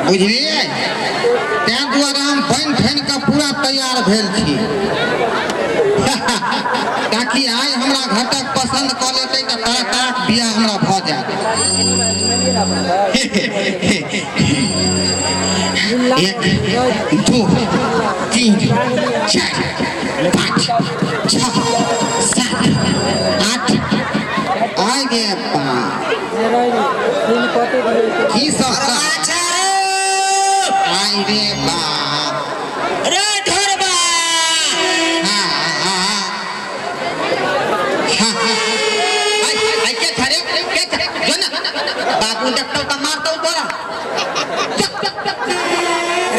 बुझलियै? ताहि दुआरे हम बनि ठनि कऽ पूरा तैयार भेल छी ताकि आइ हमरा घटक पसन्द कऽ लेतै तऽ तरह तरहक बियाह हमरा भऽ जायत। 1 2 3 4 5 6 7 8 आइ गे बाप, की सब आइ रे बाप रे ढोरबा। हाँ हाँ हाँ, आई आई के छरे के छरे जो ना बाबू देखतौ तऽ मारतौ तोरा।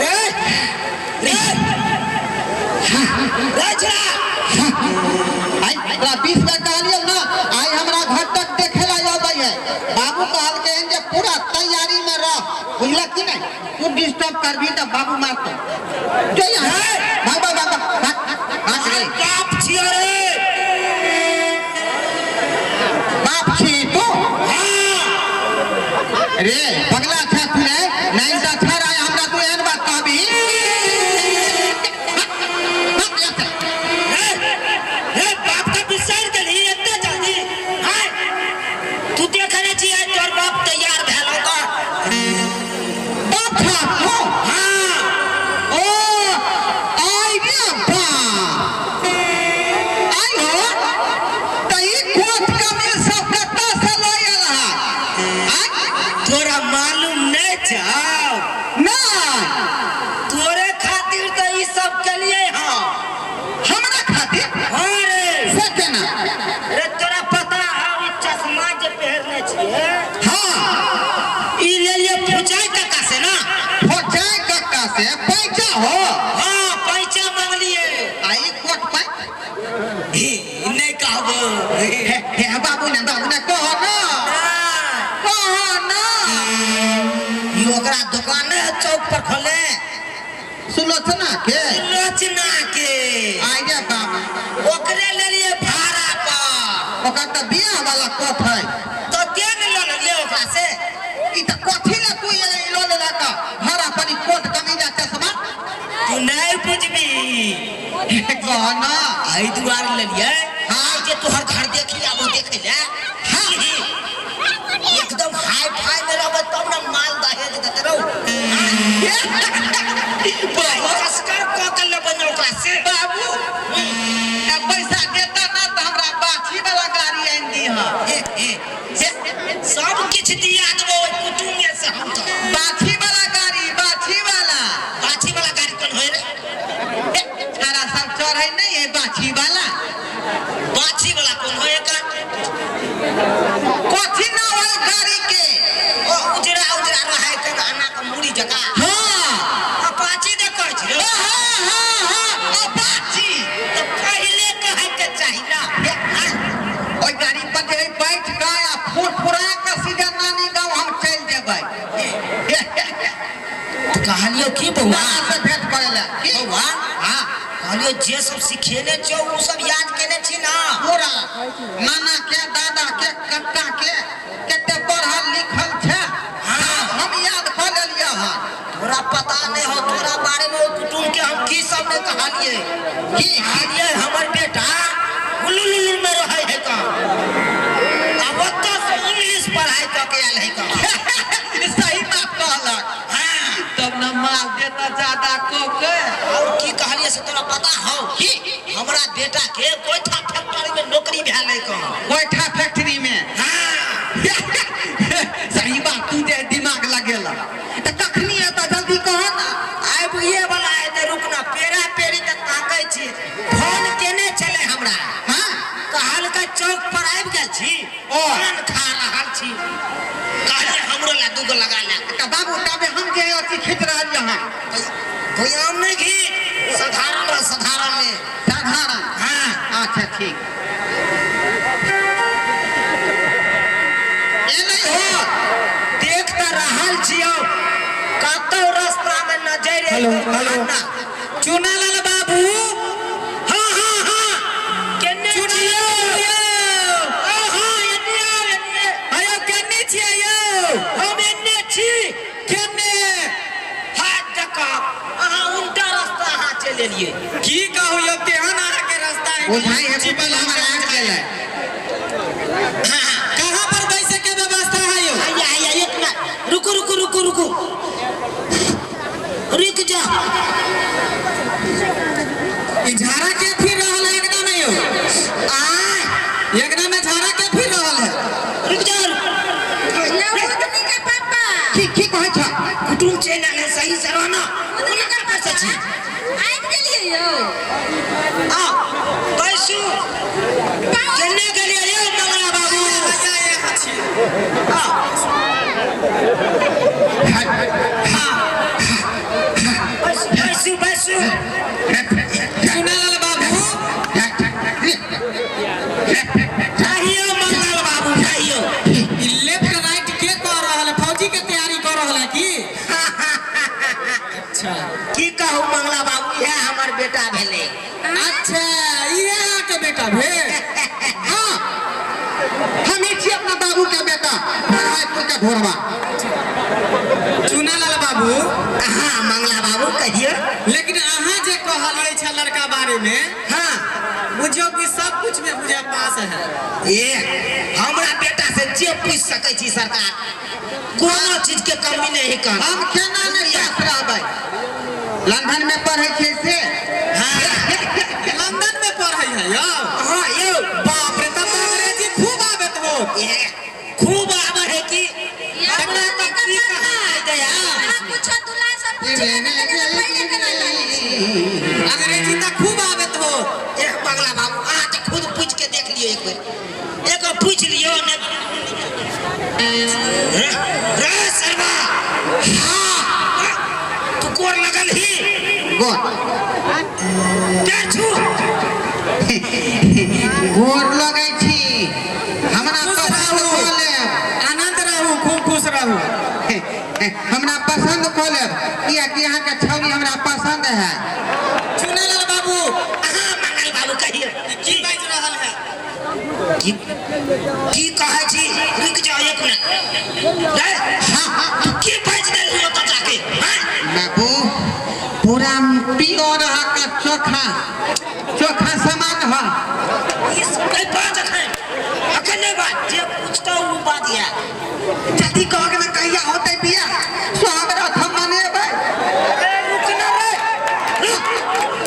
रे रे रे छोरा। आई तोरा 20 बेर कहलियौ ना, आइ हमरा घर तक देखे ला अबै है। बाबू कहलकै हन जे पूरा तैयारी में रह, बुझलक कि नहीं? तू डिस्टर्ब करबी तऽ बाबू मारतौ। जो यहाँ भाग भाग भाग भाग भाग रे। बाप छियो रे। बाप छी तू? हाँ। रे पगला छा तू रे, नहीं तऽ छड़ आइ हमरा तू एहन बात कहबी। रे रे बाप के बिसरि गेलही एते जल्दी? हाय, तू देखने छी आइ तोर बाप तैयार भेल होगा। बाप छा तू? हाँ। ओ आइ रे बाप, आइ हो तऽ ई कोट कमीज सब कतऽ से लऽ आयल हँ? आइ तोरा मालूम नहीं छौ? नहीं। तोरे खातिर तऽ ई सब केलिए हँ। हमरा खातिर? हाँ रे। से केना? रे तोरा पता हौ ई चश्मा जे पहिरने छियै? हाँ। ई लेलिए फुचाई काका से ना। फुचाई काका से पैसा हो? हाँ, पैसा मांगलिए। आ ई कोट पैंट? नहीं कहबो। हे, हे बाबू ने, बाबू ने कह ना। कह ना। ई ओकरा दुकान है चौक पर खोले। सुलोचना के? सुलोचना के। आइ रे बाबू। ओकरे लेलिए भाड़ा पर। ओकर तऽ बियाह वाला कोट है। तो के ने लऽ लेलिए ओकरा से? ई तऽ कथी ले तू ये लऽ लेलक भाड़ा पर ई कोट कमीज आ चश्मा? तू नहीं बुझबी। कह ना। एहि दुआरे लेलिए। हाँ। जे तोहर घर देखी आबो देखे ले। हाँ। एकदम हाई फाई में रहबै तब ने माल दहेज देते रहू। कसकर कऽ के लेबै ने ओकरा से। बाबू, ए पैसा देता ना तऽ हमरा बाछी वाला गाड़ी आनि दीह। सब किछु दिया देबो ओहि कुटुम्बे से हम तऽ। बाछी वाला गाड़ी, बाछी वाला। बाछी वाला गाड़ी कोन होय रे? छाड़ा सब चढ़ै नहीं है बाछी वाला। बाछी वाला कोन होय एकर? कथी ना होय गाड़ी के? ओ उजरा उजरा रहै के अना के मुड़ी जकाँ। हाँ। अपाची दे कहै छी रे। हाँ, हाँ, हाँ, अपाची। तऽ पहिले कहै के चाही ना। ओहि गाड़ी पर जे बैठ के आ फुरफुरा के सीधे नानी गाँव हम चलि जेबै। तऽ कहलियौ की बौआ? नाना से भेंट करै लए। की? बौआ? हाँ। कहलियौ जे सब सिखेने छियौ ओ सब याद केने छी ना? पूरा नाना के दादा के कक्का के कते पढ़ल लिखल छै। हाँ। हम याद कऽ लेलियै हन। तोरा पता नहीं हो, तोरा बारे में ओ कुटुम के हम की सब नहीं कहलिए। की? कहलिए हमर बेटा हुलुलुलु में रहै है का, आ ओतऽ से इंग्लिश पढ़ाई कऽ के आयल है का। सही बात कहलक। हाँ। तब न माल देता ज्यादा कऽ के। और की कहलिए से तोरा पता हौ? की? हमरा बेटा के गोइठा फैक्ट्री में नौकरी भेल है का। गोइठा फैक्ट्री में? हाँ। सही बात, तू जे दिमाग लगेला तऽ कखनी एतऽ जल्दी कह ना। आबिए वाला है तऽ रुक ना, पेरा पेरी तऽ ताकै छी। फोन केने छलै हमरा। हाँ। कहलकै चौक पर आबि गेल छी, ओ। पान खा रहल छी। कहलियै हमरो ला दूगो लगा ले। तऽ बाबू तबे हम जे अथी खींच रहलियै हँ। गोयाम नहि घीच, साधारण रह, साधारण में। साधारण? हाँ। अच्छा ठीक। ए नहीं हो। देख तऽ रहल छियौ, कतौ रास्ता में नजर हेलो, एतौ हेलो। ना। चुनालाल बाबू। हाँ, हाँ, हाँ। केने चुनालाल छियौ? बाबू यौ। हाँ, हाँ, एने आउ, एने। आयौ, केने छियै यौ? हम एने छी। केने? बुझाइ है पुतहु हमर आबि गेलै। कहाँ पर बैसे के व्यवस्था है यो? आइया आइया, एक मिनट रुकू रुकू रुकू रुकू, रुक जा। ई झाड़ा के फिर रहल है अंगना में यो? आय अंगना में झाड़ा के फिर रहल है? रुक जा। नवोदनी के पापा। की की कहै छ? कुटुम चलि आयल है, सही से रहना। बुधनी के पैसा छी। आबि गेलियै यौ। आओ बैसू। केने गेलियै यौ मंगला बाबू? आओ। बैसू बैसू बैसू। चुनालाल बाबू। कहियो मंगल बाबू, कहियो। ई लेफ्ट राइट के कह रहल है? फौजी के तैयारी कर रहल है की? अच्छा। की कहू मंगला बाबू, इएह हमर बेटा भेलै। अच्छा, इहे अहाँके बेटा भेल? हाँ, हम ही छी अपना बाबू के बेटा, रायपुर के घोड़वा। चुनालाल बाबू। हाँ मंगला बाबू, कहियो। लेकिन अहाँ जे कहलियै छल लड़का बारे में, हाँ, बुझियौ कि सब कुछ में बुझा पास है। ए हमरा बेटा से जे पूछ सकै छी सरकार, कोनो चीज के कमी नहीं कर। हम केना नहि पास रहबै? लंदन में पढ़ै छियै से। हाँ। लंदन में पढ़ै है यौ? हाँ यौ। बाप रे, तब तऽ अंग्रेजी खूब आबैत हो। ए, खूब आबै है कि। यौ हमरा बुधनी तऽ के की पापा, कहा गया। अहाँ कुछो दूल्हा से पुछियौ ने, लेकिन पहिले केना जानै छी? अंग्रेजी तऽ खूब आबैत हो। ए मंगला बाबू, अहाँ तऽ खुद पूछ के देख लियौ एक बेर, एक बेर पूछ लियौ ने। रे सरवा, हाँ तू गोर लगल ही? गोर। पैर छू। गोर लगै छी। हमरा खुश पसंद रहू। कऽ लेब। आनंद रहू, खूब खुश रहू। हमरा पसंद कऽ लेब, कियाकि अहाँके छौड़ी हमरा पसंद है। चुनालाल बाबू। हाँ मंगल बाबू, कहियौ। की बाजि रहल है? की की कहै छी? रुक जाओ एक मिनट। रे, तू की बाजि देलही ओतऽ जाके? हाँ? बाबू, पूरा प्योर अहाँके चोखा चोखा सामान है। इस नहीं बाज, अखन अखन नहीं बाज, जे पूछतौ ओ बाज या। जल्दी कहक ने, कहिया होतै बियाह? सोहाग रात हम मनेबै। अरे रुक ना रे, रुक।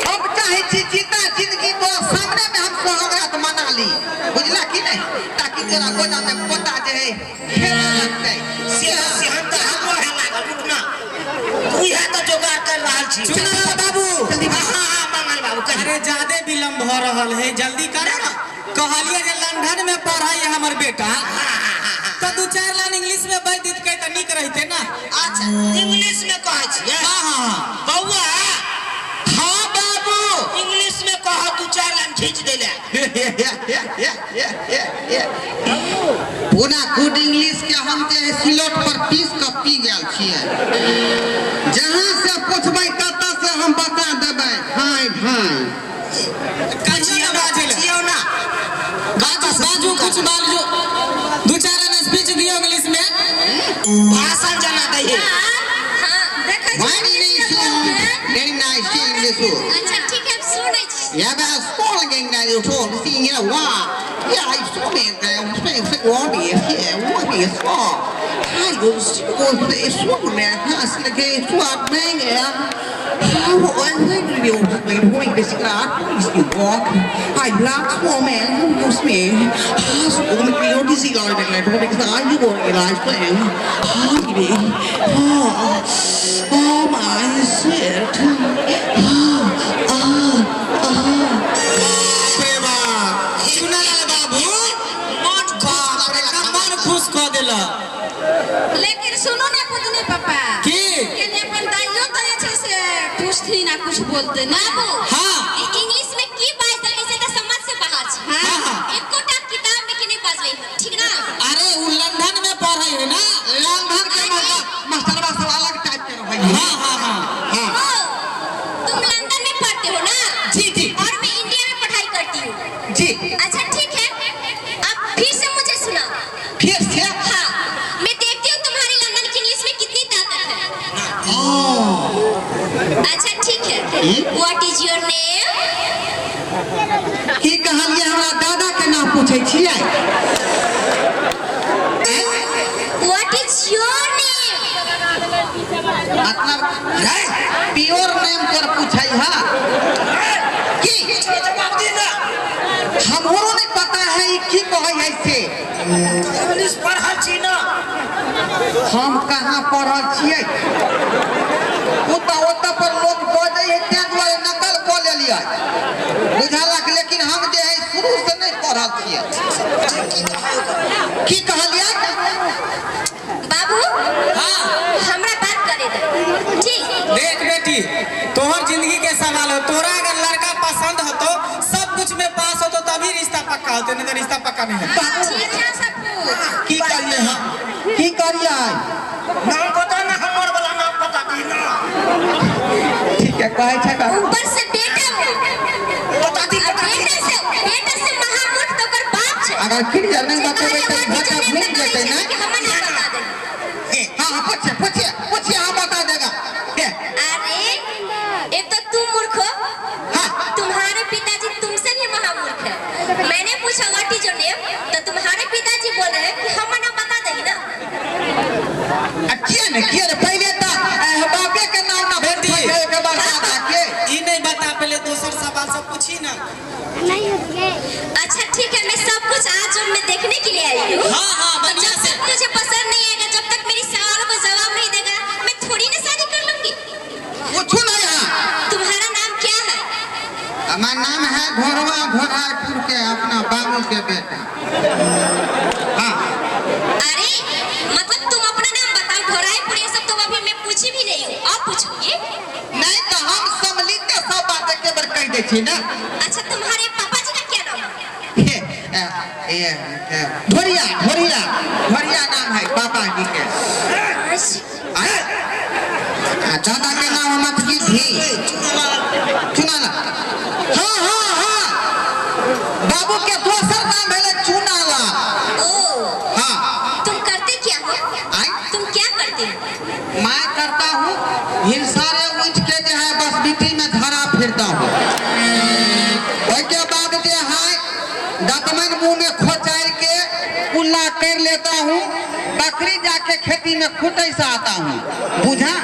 हम चाहै छी जीता जिंदगी तोरा सामने में हम सोहाग रात मना ली, बुझला कि नहीं? ताकि तोरा गोदा में पोता जे है खेले लगतै। से से हम तऽ हमरो है लागल, रुक ना, तू इएह तऽ जोगाड़ कर रहल छी। चुनालाल बाबू। हाँ हाँ मंगल बाबू, कहियौ। अरे ज्यादे विलम्ब भऽ रहल है, जल्दी करो ना। कहलियै जे लंदन में पढ़ै है हमर बेटा, तऽ दू चारि लाइन इंग्लिश में बाजि दितकै तऽ नीक रहितै ना। अच्छा, इंग्लिश में कहै छियै? हाँ हाँ हाँ। बौआ। हाँ बाबू। इंग्लिश में कह, दू चारि लाइन खींच दै ले। पूरा गुड इंग्लिश के हम जे है सिलौट पर पीस कऽ पी गेल छियै। जहाँ से पूछबै ततऽ से हम बता देबै। हाय भाई। कहियो ना बाजै लए। छियौ ना। बाजू बाजू, कुछ बाजू, दू चारि लाइन स्पीच दियौ इंग्लिश में। भाषण जना दै है। हाँ, देखै छी Very English nice, के बोलते। very nice English. अच्छा ठीक है, सुनै छी। Yeah, but calling that you told me, you know what? Yeah, I saw it there. What is here? What is for? I was so man, has the case what man? How I think you been doing this class, you walk. I black woman who was me. Has only you this like I you want life plan. Oh, oh my shit. बाप रे बाप, चुनालाल बाबू, मन बाप रे, मन खुश कऽ देलक। लेकिन सुनू ने बुधनी पापा। की? केने अपन दाइयो तऽ जे छै से पूछथिन आ कुछ बोलते ना। बाबू। हाँ। ई इंग्लिश में की बाजि देलकै से तऽ समझ से बाहर छै। हाँ। हाँ। एकोटा किताब में के नहि बाजलै हन, ठीक ना? अरे उ लंदन में पढ़ै है ना। लंदन के मास्टरवा सब अलग टाइप के रहै है। हाँ हाँ हाँ। हाँ। ओ, तुम लंदन में पढ़ते हो ना? जी जी। और मैं इंडिया में पढ़ाई करती हूँ। जी। अच्छा ठीक है, अब फिर से मुझे सुनाओ। फिर से? हाँ, मैं देखती हूँ तुम्हारी लंदन की इंग्लिश में कितनी ताकत है। अच्छा ठीक है, what is your name? पूछै छियै? What is your name? मतलब प्योर नेम तोर पूछै है की? जवाब दी ना। हमरो नहीं पता है ई की कहै है से। इंग्लिश पढ़ल छी ना? हम कहाँ पढ़ल छियै? ओ तऽ ओतऽ पर लोग बजै है ताहि दुआरे नकल कऽ लेलियै, बुझलक? लेकिन हम जे है शुरू से नहीं पढ़ल छियै। की कहलियै? बाबू, हाँ। हमरा बात करे दे, ठीक? देख बेटी, तोहर जिंदगी के सवाल हो। तोरा अगर लड़का पसंद हो तो सब कुछ में पास हो तो तभी रिश्ता पक्का होते, नहीं तो रिश्ता पक्का नहीं होता। ठीक है सब कुछ। की करियै हम? की करियै? नाम बता ना, हमर वाला नाम बता दी ना। ठीक है, कहै छै बाबू। ऊपर से बेटा हो। बता दी, आ बता दी। बेटा से महामूर्ख तो ओकर बाप छै। अगर क्लियर नहीं जे बतेबै कहलियै तऽ what is घाटा your name घुमि तऽ कहै जेतै छै ने। कि हमर नाम बता दे। हाँ हाँ, पूछिए पूछिए पूछिए, हाँ बता देगा। हे, अरे एक तो तुम मूर्ख हो, हाँ। तुम्हारे पिताजी तुमसे भी महामूर्ख है। मैंने पूछा what is your name तो तुम्हारे पिताजी बोल रहे हैं कि हमर नाम बता देगी ना। आ किया ने, किया ने पहिले तऽ बापे के नाम ना बेटी। पूछै के बाद दादा के। ई नहीं बता, पहले दोसर सवाल सब पूछी ना। अच्छा ठीक है, मैं सब कुछ आज मैं देखने के लिए आई हूँ। हाँ हाँ, तो बढ़िया जब से। तक मुझे पसंद नहीं आएगा, जब तक मेरी सवालों का जवाब नहीं देगा, मैं थोड़ी ना शादी कर लूंगी। पूछू ना यहाँ। तुम्हारा नाम क्या है? हमारा नाम है घोरवा घोरापुर के अपना बाबू के बेटा। हाँ। अरे मतलब तुम अपना नाम बताओ, ढोराईपुर ये सब तो अभी मैं पूछी भी नहीं हूँ, अब पूछूंगी। नहीं तो हम सम्मिलित सब बात एके बेर कहि दै छी ना। अच्छा, तुम्हारे पापा जी का क्या नाम है? हे, ए, ए, ढोरिया ढोरिया ढोरिया नाम है पापा जी के। अच्छा। आय? आ दादा के नाम हम की थी? चुनाला। हाँ हाँ हाँ, बाबू के दोसर नाम भेलै चुनाला। ओ, हाँ। तुम करते क्या हो? आय? तुम क्या करते हो? मैं करता हूँ हिलसारे उठ के जो है बस बिटी में धरा फिरता हूँ। ओहिके बाद जे है दतमन मुंह में खोचार के कुल्ला कर लेता हूँ, बकरी जाके खेती में खुटे से आता हूँ, बुझा?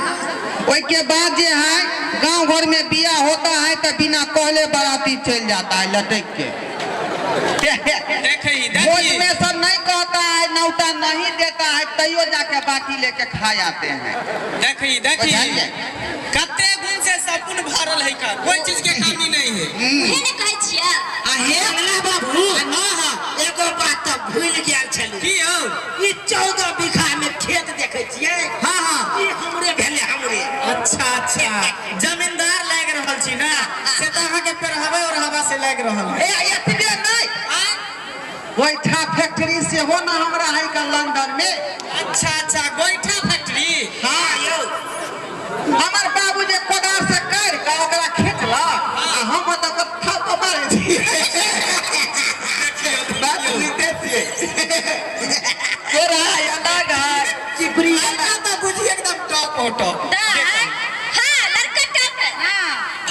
ओहिके बाद जे है गांव घर में बियाह होता है तो बिना कहले बाराती चल जाता है लटक के। देखी भोज देखी। में सब नहीं कहता है, नौता नहीं देता है, तैयो जाके बाटी लेके खा जाते हैं। देखी देखी। बुझलियै? कते गुण से सपुन भरल है का, कोई चीज के कमी नहीं है। उहे ने कहै छियै। आ हे अगला बाबू, हाँ हाँ। एगो बात तऽ भूलि गेल छली। की हो? ई 14 बीघा में खेत देखै छियै? हाँ हाँ। ई हमरे भेलै, हमरे। अच्छा अच्छा, जमींदार लाग रहल छी ना, से तऽ अहाँके पेरहवे और हवा से लाग रहल है। ए एतबे नहीं, गोइठा फैक्ट्री सेहो ना हमरा है का लंदन में। अच्छा अच्छा, गोइठा फैक्ट्री। हाँ यौ, हमर बाबू जे कोदार से कर के ओकरा खींचलक आ हम ओतऽ के थप्पड़ मारै छियै। बात बुझिते छियै। तोरा अलग है, चिपरी अलग। लड़का तो बुझी एकदम टॉप हो टॉप। दा- हाँ, लड़का टॉप है।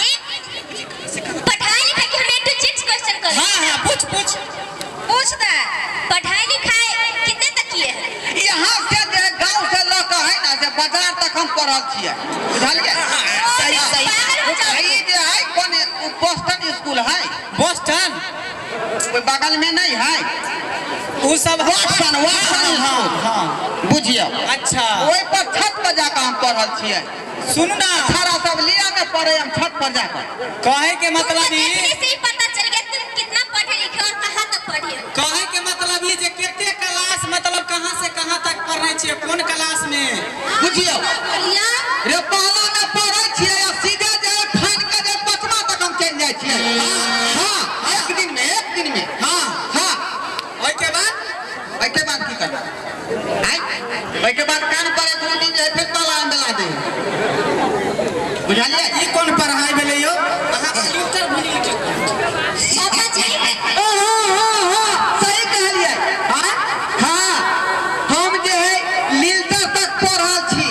एक पढ़ाई लिखाई के हम ए टू जेड क्वेश्चन कर। हाँ हाँ, पूछ पूछ। पूछ दे। पढ़ाई लिखाई कितने तक किए हैं? यहाँ से जे गांव से लऽ के है ना से बाजार तक हम पढ़ल छियै, बुझलियै? सही सही। पागल हो जाओ। ई जे है कोन बोस्टन स्कूल है? बोस्टन? ओहि बगल में नहीं है। उ सब वाटसन वाटसन हाँ स्कूल। हाँ। बुझियौ। अच्छा। ओहि पर छत पर जाकर हम पढ़ल छियै। सुनू ना, सारा सब लिया में पढ़े हम छत पर जाकर। कहे के तुमको मतलब ई देखने से ही पता चल गया तुम कितना पढ़े लिखे और कहाँ तक पढ़े हो। कहे के मतलब ई जे कते क्लास, मतलब कहाँ से कहाँ तक पढ़ने छियै, कोन क्लास में? बुझियौ। बोलिया। रे पहला में पढ़ै छियै आ सीधे जे फाइन के जे पचमा तक हम चलि जाइ छियै। हाँ, एक दिन में, एक दिन में। हाँ हाँ। ओहिके बाद? ओहिके बाद की करबै? आइ ओहिके बाद कान पर एक दिन जे है फेर ताला मिला दे, बुझलियै? ई कोन पढ़ाई भेलै यौ? अहाँ कंप्यूटर भूलि गेलियै। पापा जी, ओ हाँ हाँ हाँ, सही कहलियै। हाँ? हाँ, हम जे है लीलटर तक पढ़ल छी,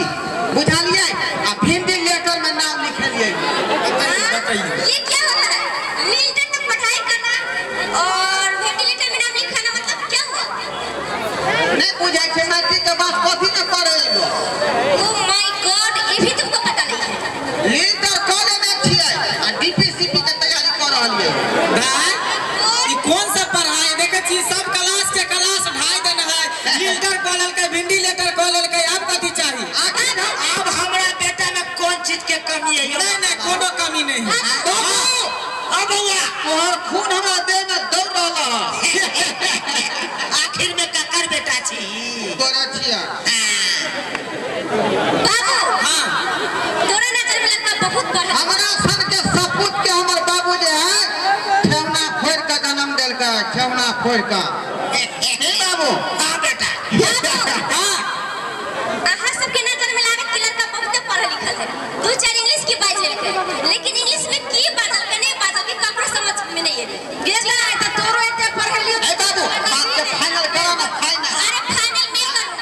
बुझलियै? आ वेंटिलेटर में नाम लिखेलियै। हाँ? बताइए। ये क्या होता है? लीटर तक पढ़ाई करना और वेंटिलेटर में नाम लिखना? कमी है नहीं नहीं, कोनो कमी नहीं है। बाबू हाँ बउआ। तोहर खून हमरा देह में दौड़ रहल है। आखिर में ककर बेटा छी? तोरा छिया। बाबू, हाँ। तोरा नजर में लड़का बहुत पढ़ल। हमरा सन के सपूत के हमर बाबू जे है ठेहुना फोड़ के जन्म देलकै, ठेहुना फोड़ के। हे बाबू। हाँ बेटा। हाँ। अहाँ सबके नजर में लागत कि लड़का बहुते पढ़ल लिखल है, दू चार इंग्लिश की बाजि लेलकै, लेकिन इंग्लिश में की बाजल के नहीं बाजल के ककरो समझ में नहीं एलै। गेला तऽ तोरो एते पढ़लियो। हे बाबू, बात के फाइनल करो ना, फाइनल। अरे फाइनल में करू,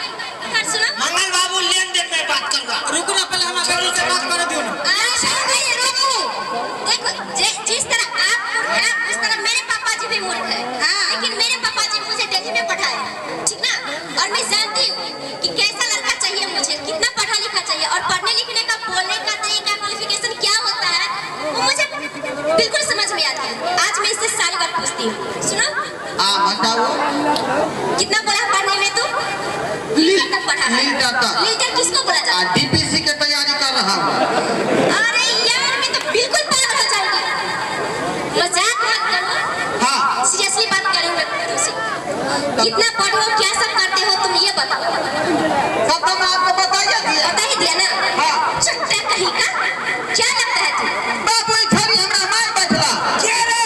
इधर सुनो। मंगल बाबू लेन देन में बात करूँगा। रुको ना, पहले हमारा बेटी से बात कर दियो ना। अच्छा भाई रुको, देखो जिस तरह आप मूर्ख हैं उस तरह मेरे पापा जी भी मूर्ख हैं। हाँ। लेकिन मेरे पापा जी मुझे दिल्ली में पढ़ाए, ठीक ना, और मैं जानती हूँ कि कैसा लड़का चाहिए मुझे, कितना पढ़ा लिखा चाहिए, और पढ़ने लिखने का बोलने का तरीका क्वालिफिकेशन क्या होता है वो मुझे बिल्कुल समझ में आती है। आज मैं इससे सारी बात पूछती हूँ, सुनो। हाँ बताओ। कितना बोला पढ़ने में तू? लीटर तक पढ़ा है। लीटर तक। लीटर किसको बोला जाता है? डीपीसी के तैयारी कर रहा हूँ। अरे यार मैं तो बिल्कुल पागल हो जाऊंगी, मजाक मत करो। हाँ। सीरियसली बात करूंगा तुमसे। कितना पढ़े हो, क्या सब करते हो तुम, ये बताओ। सब तो मैं आपको बता ही दिया। बता ही दिया ना। हाँ। चट्टा कहीं का क्या लगता है तू? बाबू छड़ी हमरा मार बैठला। के रे?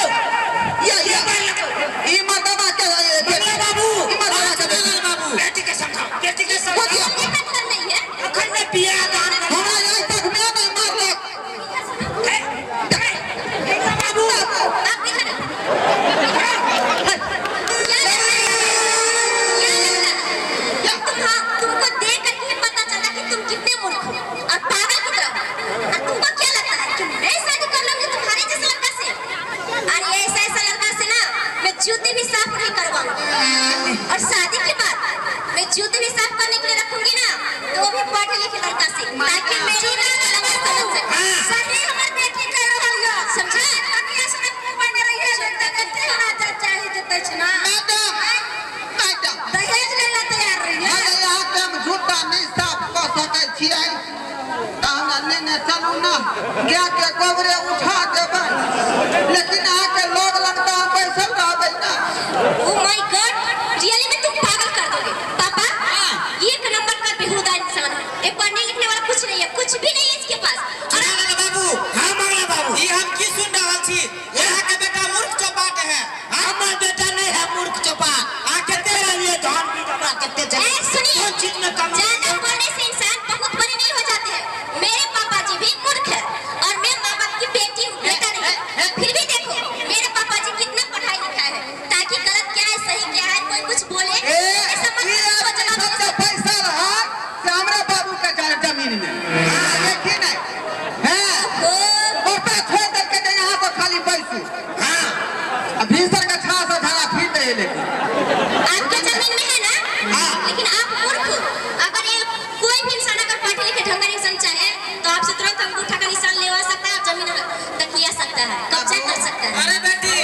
ये मार लगो। ई मर्दवा के मंगला बाबू। ई मर्दवा के चुनालाल बाबू। बेटी के समझाओ, बेटी के समझाओ। ये मतलब नहीं है। अखन में बियाह दान कर। हमरा आज तक मैं नहीं मारलक। हे, हे, मंगला बाबू। आप इधर आओ। क्या लगता है? क्या लगता है? तुमको देख करके ही पता चलता कि तुम कितने मूर्ख हो और पागल की तरह हो। और तुमको क्या लगता है कि मैं शादी कर लूंगी तुम्हारे जैसे लड़का से? अरे ऐसा ऐसा लड़का से ना मैं जूते भी साफ नहीं करवाऊंगी, और शादी के बाद मैं जूते भी साफ करने के लिए रखूंगी ना तो वो भी पढ़े लिखे लड़का से, ताकि मेरी बात समझ सके। सही हमर बेटी कह रहल यऽ। समझा? कनिया से मुंह बने रही है तऽ कते होना चाही जतै छै ना। मैडम, मैडम, दहेज लेला तैयार रही है। अरे यहाँ के हम जूता नहीं साफ कऽ सकै छियै तऽ हमरा लेने चलू ना, गाय के गोबरे उठा देबै, लेकिन अहाँके लोग लगता हम बैसल रहबै ना। ओ my God, really में तुम पागल कर दोगे पापा। एक नंबर का बेहुदा इंसान है ये, पढ़ने लिखने वाला कुछ नहीं है, कुछ भी नहीं है इसके पास। और चुनालाल बाबू। हाँ मंगला बाबू। ये हम की सुन रहल छी? यहाँ के बेटा मूर्ख चौपाट है। हमर बेटा नहीं है मूर्ख चौपाट। आ कते तेरा ये धान बीज हमरा कते ए, सुनिए, कोन चीज में कमी? ज्यादा पढ़ने से इंसान बहुत बड़े नहीं हो जाते हैं। मेरे पापा जी भी मूर्ख है और मैं माँ बाप की बेटी हूँ, बेटा नहीं। फिर भी देखो मेरे पापा जी कितना पढ़ाई लिखा है, ताकि गलत क्या है सही क्या है कोई कुछ बोले ए, मैं समझ ई के उसको आदमी जवाब दे सबके सकूं। पैसा रहा से हमरा बाबू के जमीन में। हाँ, देखी नहीं। हैं? ओ, गोटा छोड़ देलकै जे यहाँ सब खाली बैसू। हाँ। आ भिनसर के छाह से झाड़ा फिर दे लेकिन। आपके जमीन में है ना? हाँ। लेकिन आप मूर्ख हो। अगर ये कोई भी इंसान अगर पढ़े लिखे ढंग का इंसान चाहे तो आपसे तुरंत अंगूठा का निशान लेवा सकता है और जमीन तक लिया सकता है, कब्जा कर सकता है। अरे बेटी,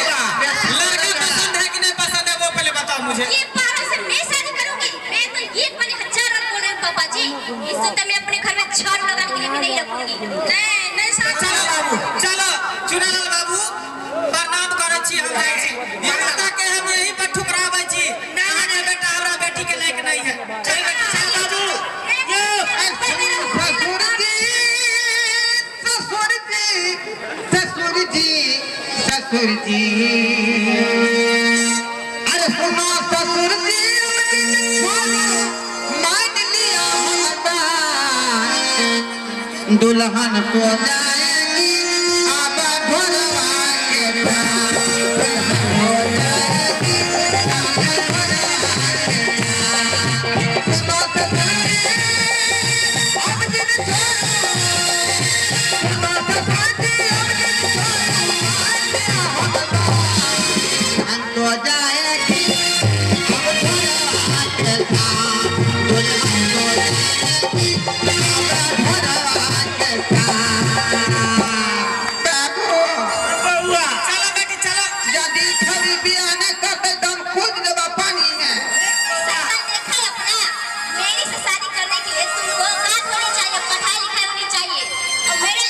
लड़का पसंद है कि नहीं पसंद है वो पहले बताओ मुझे। ये पागल से मैं शादी करूंगी? मैं तो ये मैंने हजार बार बोल रही हूँ पापा जी, इससे तो मैं अपने घर में झाड़ू लगाने के लिए भी नहीं रखूंगी। नहीं नहीं साथ। चलो बाबू, चलो चुनालाल बाबू, प्रणाम करै छी हम जाइ छी। ये माता के हम यही पर ठुकराबै छी। अहाँके बेटा हमरा बेटी के लायक नहीं है। चल बेटी, चल बाबू। यो ससुर जी, ससुर जी, ससुर जी, ससुर जी, अरे सुनो ससुर जी, मान लिया हमर बात, दुल्हन को जाएगी अब घरवा के पास। दुल्हन हो जाएगी अब घरवा के पास। सुनो ससुर जी, अब जिद छोड़ो। सुनो ससुर जी, अब जिद छोड़ो, मान लिया हमर बात। दुल्हन तो जाएगी अब घरवा के साथ। दुल्हन तो जाएगी अब घरवा के साथ। बाबू। बउआ। चलो बेटी, चलो। यदि छड़ी बियाह नहि करतै तऽ हम कूद देबै पानी में। शकल देखा है अपना? मेरी से शादी करने के लिए तुमको औकात होनी चाहिए, पढ़ाई लिखाई होनी चाहिए, और मेरे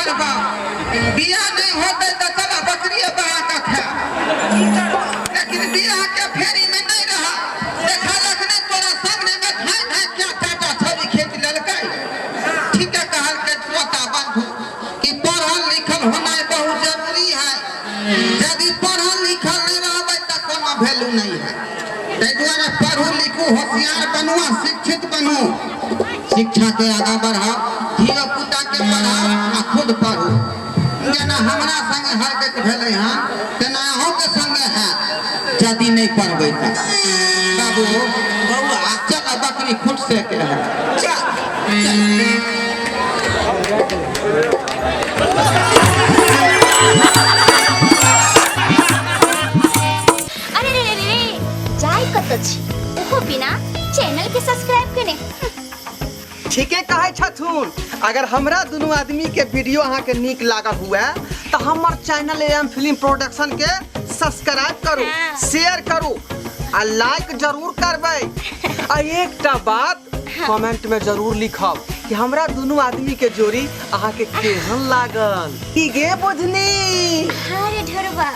करबा? बियाह नहीं होते तो चला बकरिए बहा के खा, लेकिन बियाह के फेरी में नहीं रहा। देखा रखने तोरा सामने में धाय धाय क्या टाटा छवि खेच लेलकै। ठीक है कहल के श्रोता बंधु कि पढ़ल लिखल होना बहुत जरूरी है। यदि पढ़ल लिखल नहीं रहबै तऽ कोनो वैल्यू नहीं है। ताहि दुआरे पढ़ू लिखू, होशियार बनू आ शिक्षित बनू। शिक्षा के आगा बढ़ाओ, धियो पुता के पढ़ाओ आ खुद पढ़ू। जेना हमरा संगे हरकत भेलै हँ तेना अहूँके संगे हैत यदि नहि पढ़बै तऽ। बाबू बौआ चल बकरी खुट से के है। चल। चल। अरे रे रे रे, जाय कत छी ओहो बिना चैनल के सब्सक्राइब केने। ठीके कहै छथुन। अगर हमरा दुनू आदमी के वीडियो अहाँ के नीक लागल हुए तो हमर चैनल एम फिल्म प्रोडक्शन के सब्सक्राइब करू, शेयर करू आ लाइक जरूर करबै। आ एकटा बात कमेंट में जरूर लिखब कि हमरा दुनू आदमी के जोड़ी अहाँ के केहन लागल। की गे बुझनी? हाँ रे ढोरबा।